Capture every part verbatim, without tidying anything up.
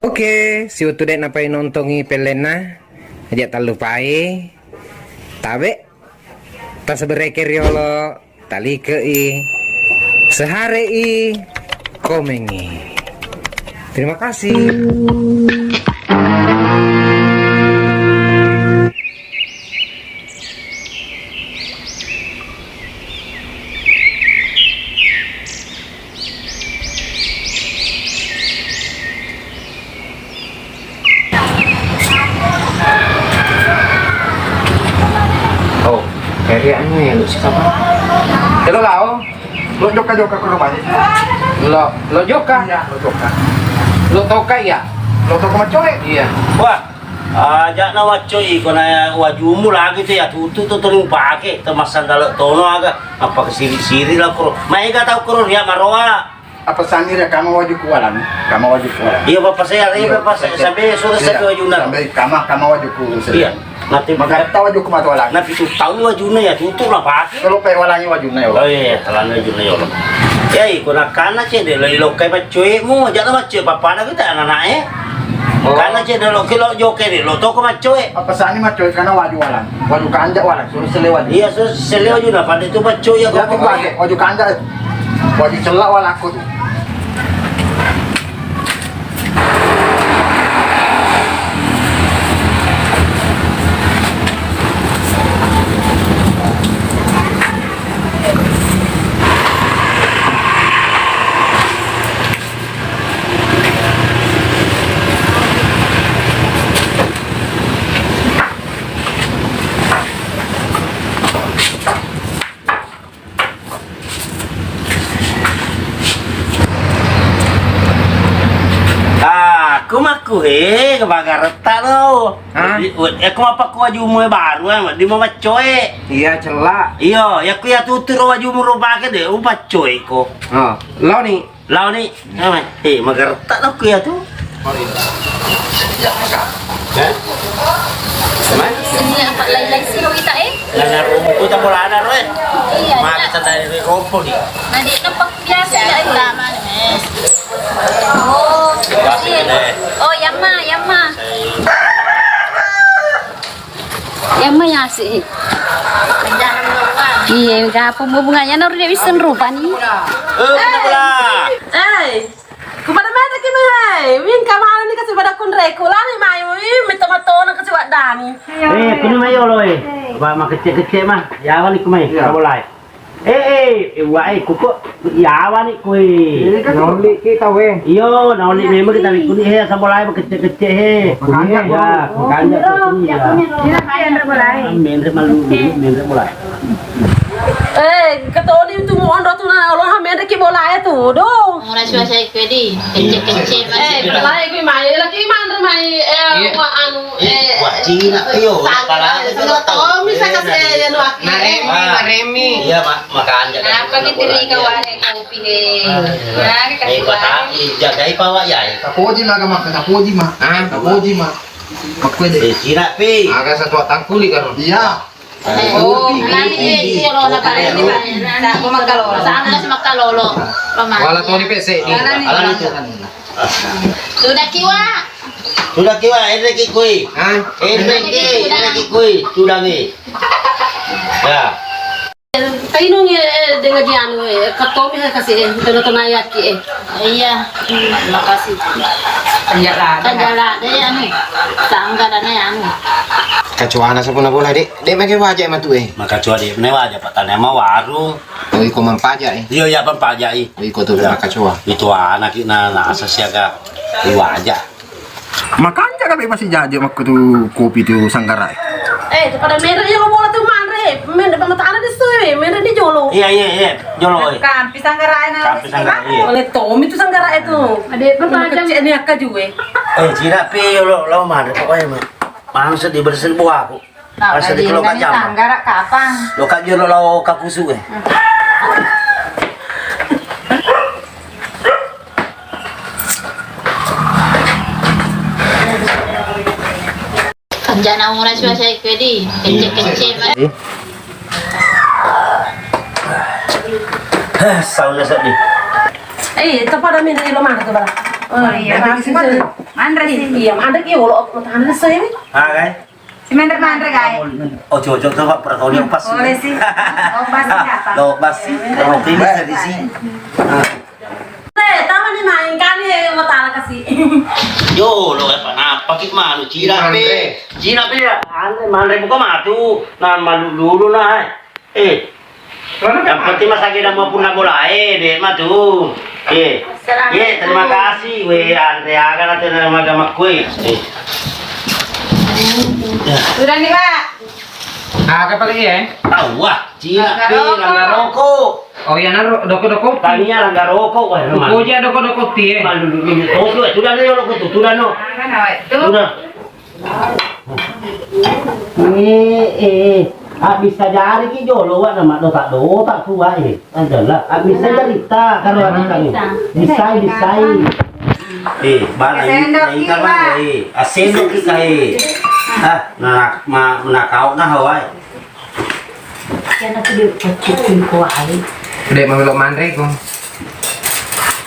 Oke, siwettu de' napainontongi pellenna, aja' tallupai tabe', tasabereke riolo, talikei, seharei, komengi. Terima kasih. Oh, kayak anu ya, lu siapa? Hello, Lao. Lo jokka-jokka ke rumah. Lo, lo jokka? Iya, lo jokka. Lo toka ya? Lo toka maccoe? Iya. Wah, aja'na maccoe, kona wajumu lagi tu ya, tutu tu tuli upake, temassang dale' tono aga, apa kesiri-siri lah koro. Maega tau koro ria maroa. Apa sani ria kama waju kualan, kama waju kualan. Iya, Bapak saya, iya, Bapak saya, sampai sudah saya wajuna. Sampai kama, kama waju ku. Iya. Nanti magaretta waju ku matolang. Nanti tu tahu wajuna ya, tutu lah, Pak. Kalau pe walangi wajuna ya. Oh iya, iya, walangi wajuna ya Allah. Ya, iko nakana cedde' lo ilokkai maccoemu, aja'na maccoe papana kita anak-anak e. Oh. Karena cedde' lo kilo joke de' lo toko maccoe. Apa sani maccoe karena waju walang. Waju kanja walang, suruh sele waju. Iya, suruh sele wajuna, pada itu maccoe ya. Ya, kok tu pakai waju kanja. Waju cella walakku tu. Ah, ku makku, eh, kebagaretta lo. Hah? Di, wet, eh, ku mappakku wajumu baru, eh, di mau maccoe. Iya, cella. Iyo, ya ku ya tuturo wajumu ro pake de', upaccoe ko. Oh, lo ni. Lao ni, eh, magaretta nakku ya tu. Iya, maka. Eh? Mai? Sini apa lain-lain sih kita, eh? Nana rumpu tak boleh ada, Roy. Iya, maka iya. Tanda di rompo ni. Nah, di tempat biasa ya, eh. Oh, iya. Oh, yamma, yamma. Yamma yase. Iya, gapo mo bunga ya, naru de' wisseng rupa ni. Eh, kenapa lah? Eh, ku pada mata ki mai. Wing kamana ni kasi pada kunreku lani mai. Wing mita matona kasi waddani. Eh, kuni mai olo, eh. Ba makecce-kecce mah. Yawa ni ku mai. Iya. Bolai. Eh, eh, eh, wa, eh, kuko, yawa ni koe. Naoli ki tau, eh. Iyo, naoli memang kita kuni, eh, asal bolai makecce-kecce, eh. Makanja, ya, makanja. Iya, iya. Menre malu, menre mulai. Eh, katoni tu mondo tu na, Allah menre ki bolai tu, do. Mura suasai kedi, kecce-kecce, eh, bolai ki mai, lagi manre mai, eh, wa anu, eh, wa Cina, iyo, pala, sama Tommy, saya kasih, eh, anu, aki. Maremi, maremi. Iya, Mak. Makanja. Apa gitu ri kawan kopi he. Nah, kasih. Eh, jagai pawa ya. Tapoji maga maka, tapoji ma. Ah, tapoji ma. Makku de'. Eh, Cina pi. Aga satu tangkuli karo. Iya. Oh, nanti dia sih kalau nak kalian di mana? Nak mau makan lo. Sama kasih makan lolo. Paman. Wala toni pese di. Ala itu. Sudah kiwa. Sudah kiwa, enreki kui. Hah? Enreki, enreki kui. Sudah ni. Ya. Tainung, eh, dengan dia anu, eh, katomi, eh, kasih, eh, tona-tona yaki, eh. Iya. Makasih. Iya lah. Kan jalan deh anu. Tangga dan anu. Kacuana sapuna bola, Dek. Dek, mega waja matu, eh. Makacoa de' ne waja, Pak, tane ma warung. Oh, iko mampaja, eh. Iya, iya, pampaja, eh. Oh, iko tu makacoa. Itu anak na, na asa siaga. Iwaja. Makanja kabe masih jaje makku tu kopi tu sanggara, eh. Eh, tu pada mere ya lo bola tu manre. Mere pemetaan di su, eh. Mere di jolo. Iya, iya, iya. Jolo, eh. Kampi sanggara, eh, na. Kampi sanggara, iya. Oleh Tommy tu sanggara itu. Ada apa aja? Kecil ni akka jue. Eh, Cina pi lo, lo manre pokoknya, Mak. Manu sedih bersin buah aku. Nah, asa di kalau kajam. Tanggara kapang. Lo kajam lo lao kakusu, eh. Kanjana mura suasai kedi, kecce-kecce. Eh, sauna sedih. Eh, itu pada minta di rumah tu, Bang. Oh iya, manre sih. Iya, manre ki, walau aku tanah saya. Ah, kan? Si manre-manre, guys. Oh, cocok tuh, Pak, perakaunya pas. Boleh sih. Lo pas sih, apa? Lo pas sih. Kalau ini dari sih. Eh, tahu nih main kami ya, mau taruh kasih. Yo, lo apa napa ki manu? Cina pe. Cina pe ya, manre, manre buka matu. Nah, malu dulu nah. Eh. Yang penting masagi nama punna bola, eh, dek matu. Eh. Ye, terima kasih. We, Andre, aga nanti nama agama kue. Eh. Udah nih, Pak. Aga paling ya? Tahu, wah, Cina pe, langga rokok. Oh iya, naro doko-doko. Tania langga rokok, wah, ukoja doko-doko tie. Malu dulu, dulu. Oh, sudah, sudah, no. Sudah. Eh, eh, ah, bisa jari ki jolo, wa, nama dota-dota tu, wa, eh. Adalah, ah, bisa jarita, karo anak kami. Bisa, bisa. Eh, bana, sendok, eh, asendok kita, eh. Ah, nah, ma, menakau nah, wa, eh. Iya, nanti dia pacikku ko ai. Dek, mau manre ko.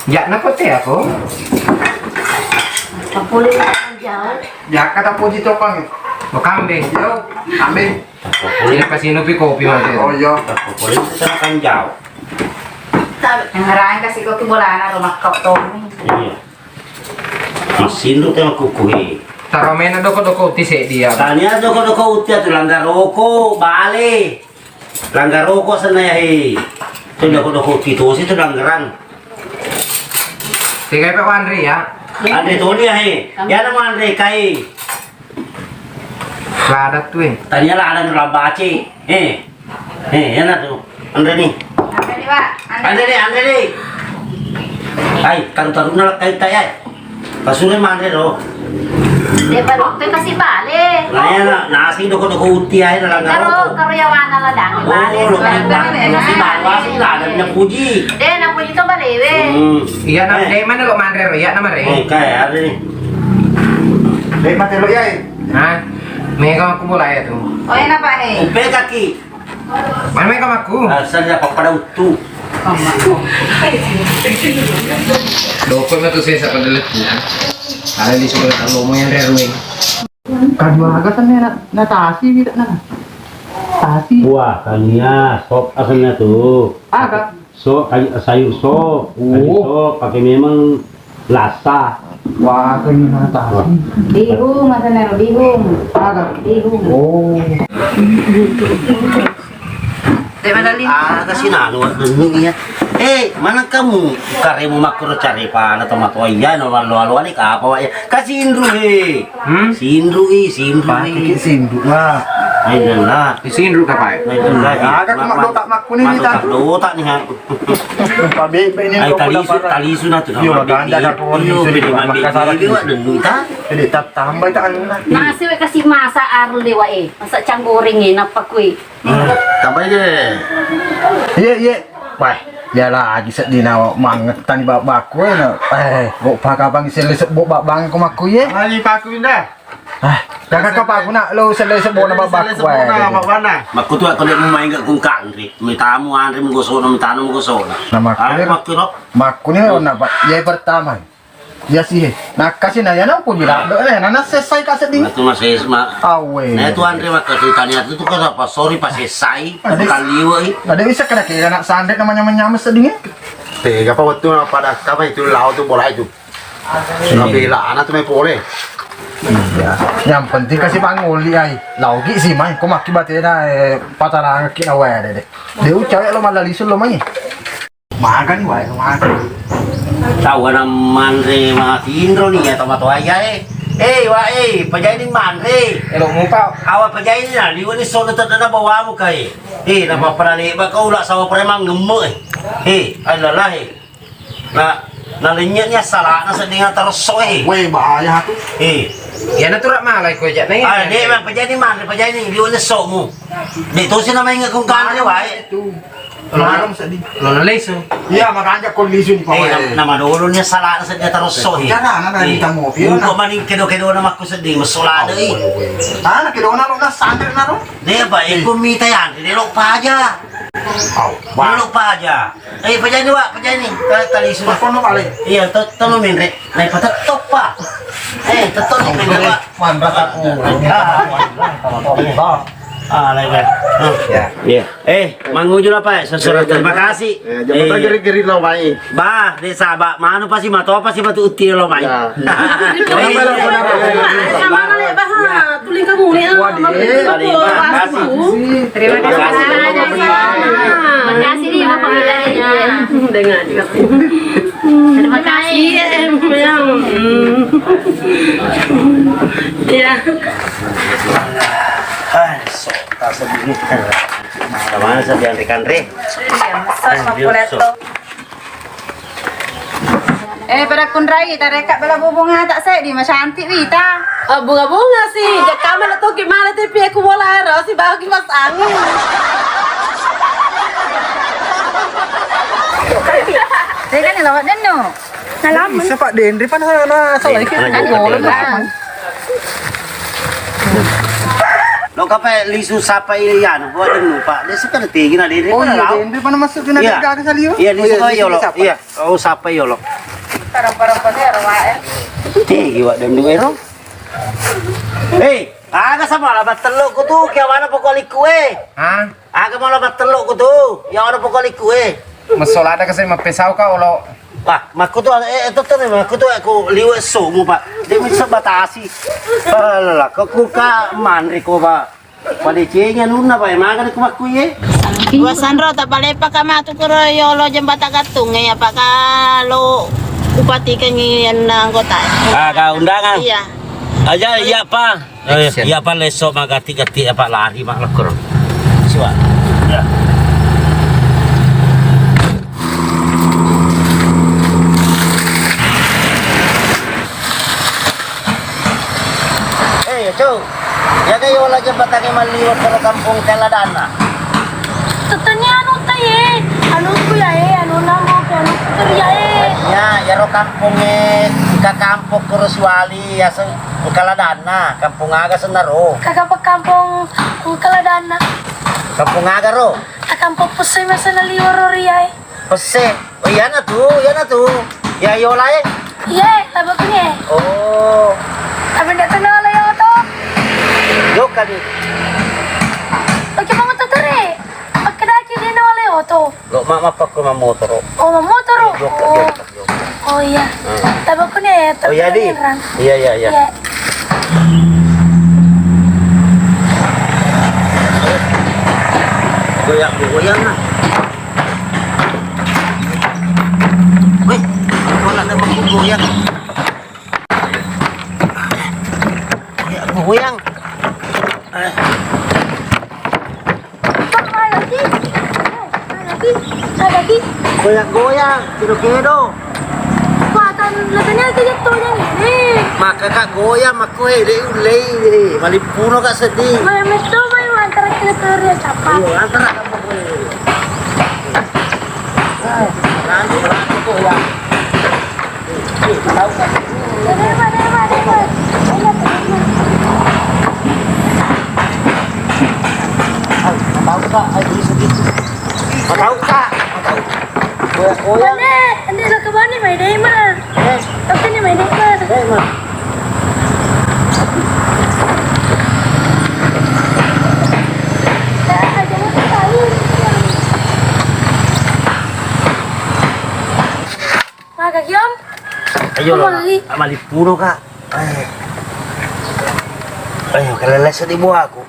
Jak napa teh aku? Apa boleh jauh? Jak kata puji topang. Mau kambing. Yo, kambing. Ini pasti nupi kopi mau. Oh, iya. Apa boleh kita makan jauh? Yang ngerang kasih kopi bolana rumah kau Tommy. Iya. Massinru te makkukku he. Taro mena doko-doko utti seddi ya. Tania doko-doko utti atu langga roko, bale. Langga roko asenna ya he. Itu doko-doko utti tosi itu langgarang. Tiga pe wanre ya. Anre toni ya he. Ya nama anre kai. Ladat tu, eh. Tania ladang lambace. Eh. Eh, yana tu. Anre ni. Anre ni, Pak. Anre ni, anre ni. Ai, taru-taruna lakkai tai, ai. Pasure manre ro. De baru tu kasih bale. Nah, ya, nah, nasi doko-doko utti ai dalam karo, karo ya wana ladang. Oh, bale lo kan, sebenarnya. Nasi bale, nasi ladang, na puji. De, na puji tu bale we. Hmm. Iya, na, eh. De mana lo manre ro? Iya, nama re. Eh, kai, anre ni. Dek mate lo, iya, eh. Hah? Mega aku bola ya tu. Oh, enak, Pak, eh. Upe kaki. Mana mega aku? Asal ya, papada utu. Dokon tu saya sapa dulu. Ada di sebelah kalau mau yang rerwing. Kadua aga sana na, na tasi, tidak na. Tasi. Wah, tania, sop asalnya tu. Aga. So, ay-, sayur sop. Sayur sop, pakai memang lasa. Wah, kena tasi. Bihung, masa nero bihung. Ada. Bihung. Oh. Dek madali. Ah, kasi nanu, nanu iya. Eh, mana kamu? Karemu makro cari pa, na tomatoa iya, no, walo-walo ni kapa wa iya. Kasi indru, he. Hmm? Sinru i, sinru i. Pake sinru, Pak. Ayo, lah. Sinru kapai? Ayo, lah. Aga cuma dota makkuni ni tadi. Dota ni, ha. Lupa bebe ni. Ayo, talisu, talisu na tu. Yo, maganda ka ko ni. Bebe, bebe, wa dennu ta. Jadi tatamba ta anu. Nasi we kasi masa arle wa e. Masa canggoreng e, napa kui? Tambai de. Iye, iye. Wah, iya lagi seddina mangettani babakku e na. Eh, kok pakapangi selle sebbo babang ko makku iye. Lagi paku indah. Ah, kakak paku nak lo selle sebbo na babakku e. Makku tu aku dek main gak kungkang ri. Mitamu anre mugosona, mitanu mugosona. Nah, makku ni ro. Makku ni ro na, Pak. Iya pertama. Iya sih, he. Nakkasi na, iyana upoji ladde, eh, nana sessai ka sedding. Matu masesma. Awe. Na itu anre makkatutani atu tu kan apa, sorry, pasessai, kaliwai. Ada bisa kada kira nak sanre namanya menyama sedding, eh? Tega pa wettu na pada kapa itu lao tu bola itu. Iya. Nabela anak tu mai pole. Iya. Yang penting kasi pangoli ai. Laugi sih mai, ko makki batena, eh, patarangki na wae dede. De ucawe lo mallalisu lo mai. Magani wae, magani. Tau ana manre matinro ni ya tomatoa iya e. Eh, wa e, pajaini manre. Elo mupa. Awa pajaini na, liwani solo tadana bawamu kai. Eh, na papara leba kau la sawa preman ngemme e. Eh, Allah e. Na, na lenyeknya salana sedding tarosso e. Weh, bahaya tu. Eh. Iya na tura malai ko ja na. Ah, de, pajaini manre, pajaini liwani somu. De tosi na mainga kungkanre wae. Itu. Lo na, lo na lesu. Iya, makanya ko lisu ni, Pak. Eh, nama dolo ni salana sedding tarosso e. Jangan, ada kita mau. Iya, kok maning kedo-kedo na makku sedding, mesola de. Ana kedo na lo na sanre na lo. De, Pak, ikut mita ya, de lo paja. Au, Pak. Lupa aja. Eh, pajani, Wak, pajani. Tali, tali sudah. Kono balik. Iya, to-, tolong menre. Nah, ipa tetto, Pak. Eh, tetto ni menre, Wak. Manra aku. Ah. Ah, lain, lain. Ah. Ya. Iya. Eh, manguju lah, Pak. Sesuai terima kasih. Ya, jabatan geri-geri lo, Pak. Bah, de' saba' manu pasi mato pasi batu uti lo mai. Ya. Sama le, Bah. Tuli kamu ni, ah. Terima kasih. Terima kasih. Terima kasih nih, Bapak Wilayah. Terima kasih. Iya. Ah, sok, tak sedih. Mana saya diantrikan, Re? Iya, sok, Eh, pada kunrai, tarekka bela bubunga tak seddi, macantik wita. Oh, bunga-bunga sih, jakkama na toki mana tapi aku bola ero, si bagi mas angin. Saya kan lewat denu. Salam. Bisa Pak Denri pan sana salah iki. Kan boleh, Pak. Lo kape lisu sapa ini ya, buat denu, Pak. Dia suka tegi na Denri. Oh, iya, Denri pan masuk ke. Iya. Iya, lisu. Oh, iya, lisu sapa? Iya. Oh, sapa yolo? Parang-parang pade ero wae. Tegi wa dendu ero. Eh, aga sama la battello ku tu, kia mana poko liku e? Hah? Aga mau la battello ku tu, ya mana poko liku e? Masola ada kasih mapesau ka olo. Wah, makku tu, eh, eh, tuh, tuh, makku tu aku liwe somu, Pak. Dia bisa batasi. Alah, kok kuka manri ko, Pak. Padecengi anunna, Pak, e, magani ku makkuye. Dua sanro, tapalepa ka matu kuro yolo jembata gattung e, apaka lo upatikengi anna anggota. Ah, ka undangan? Iya. Aja, iya, Pak. Oh, iya, iya, Pak, leso magati-gati, apa, lari, Pak, lekor. Siwa. Iya. Eh, Cuk, jaga yola jembatangnge malliwa koro kampung Kaladanna. Tetteni anu taye, anu kuya e, anu namo ke anu kuya e. Ya, yaro kampongnge, ka kampong koro siwali, yaseng Kaladanna, kampung aga sennaro? Kaka pe kampung Kaladanna. Kampung aga ro? Ka kampung Pessoi masana liwa ro riyae. Pesse. Oh, iyana tu, iyana tu. Ya, yola e. Iye, tabakuni e. Oh. Tapi ndak kenal ya oto. Jokka di. Oke, mama tuh tere. Pakai daki dia nawale oto. Lo mama pakai mamotoro. Oh, mamotoro. Jokka, oh. Jokka. Oh iya. Hmm. Tabakuni ya. Oh iya, di. Iya, iya, iya. Iya. Goyang-goyang, nah. Wih, kok ada goyang? Goyang-goyang. Eh. Pak, mana lagi? Mana lagi? Mana lagi? Goyang-goyang, kedo-kedo. Wah, kan, katanya itu jatuhnya ini. Maka kak goyang, makku, eh, dek ulei, eh, malippuno kak sedih. Malam itu main antara kita ke Ria Capa. Iya, antara kamu. Eh, nanti, nanti goyang. Matau ka? Matau. Matau ka? Matau. Goyang-goyang. Ande, ande lo ke bani mai dai ma. Eh. Tapi ni mai dai ma. Dai ma. Maka kiom. Ayo lo, malippuro ka. Eh. Ayo, kelele sedih buahku.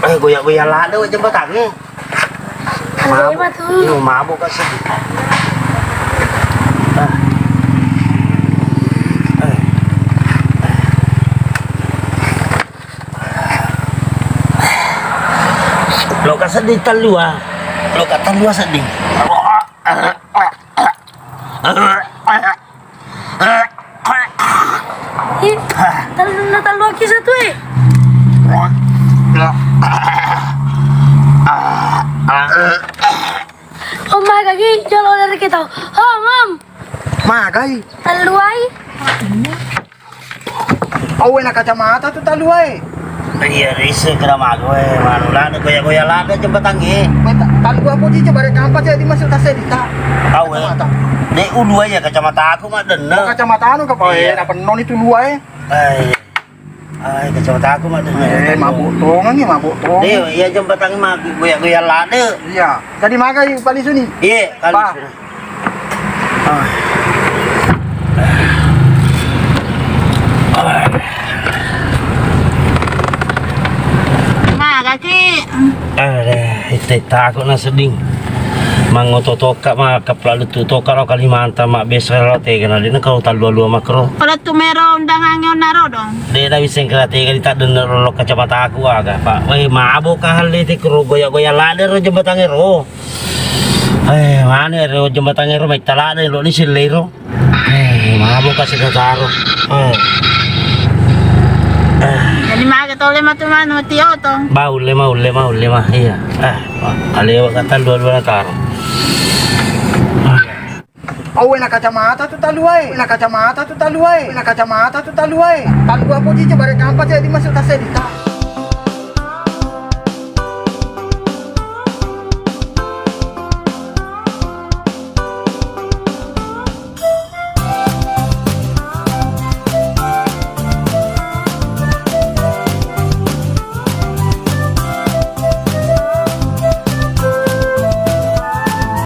Eh, goyang-goyang lada jembatangnge. Mabuk. Iyo, mabuk ka sedih. Ah. Eh. Lo ka sedih tellua. Lo ka tellua sedih. Ih, tal-, na talluaki satu e. Oh, magagi, jolo dari kita. Oh, mam. Magai. Talluai. Awe na kacamata tu talluai. Iya, rese kira mago, eh, manu lada, goya-goya lada jembatangnge. Weh, ta-, tanggu apa ji, coba rekam apa jadi masuk tas edita? Tahu, eh. Kacamata. Dek ulu aja kacamata aku mak denne. Oh, kacamata anu ke, Pak, eh, iya. Apa non itu luar, eh? Eh, iya. Ai, kacamata aku mak denne. Eh, mabuk tongan nih, mabuk tongan. Dek, iya jembatangnge mak goya-goya lada. Iya. Jadi magai Pak Lisuni? Iya, kali Pak. Sudah. Magaki. Are, itta-itta aku na sedding. Mangoto tokka ma, kepla lutu tokka lo Kalimantan ma, biasa lo tegana dena kau talua-lua makro. Pada tu mero undangannya onaro dong. Dena bisa kena tega di tak denger lo kacamata aku aga, Pak. Weh, mabuk kahalle te kro goya-goya lada ro jembatangnge ro. Eh, mana ero jembatangnge ro, mai talada lo ni sille ro. Eh, mabuk kasi taro. Eh. Eh. Jadi maga tole matu manu tio to. Ba, ulle ma, ulle ma, ulle ma. Iya. Eh, alewa kata dua-dua na taro. Oh, wena kacamata tu taluai. Wena kacamata tu taluai. Wena kacamata tu taluai. Tanggu apa ji coba rekam apa jadi masuk tas edita.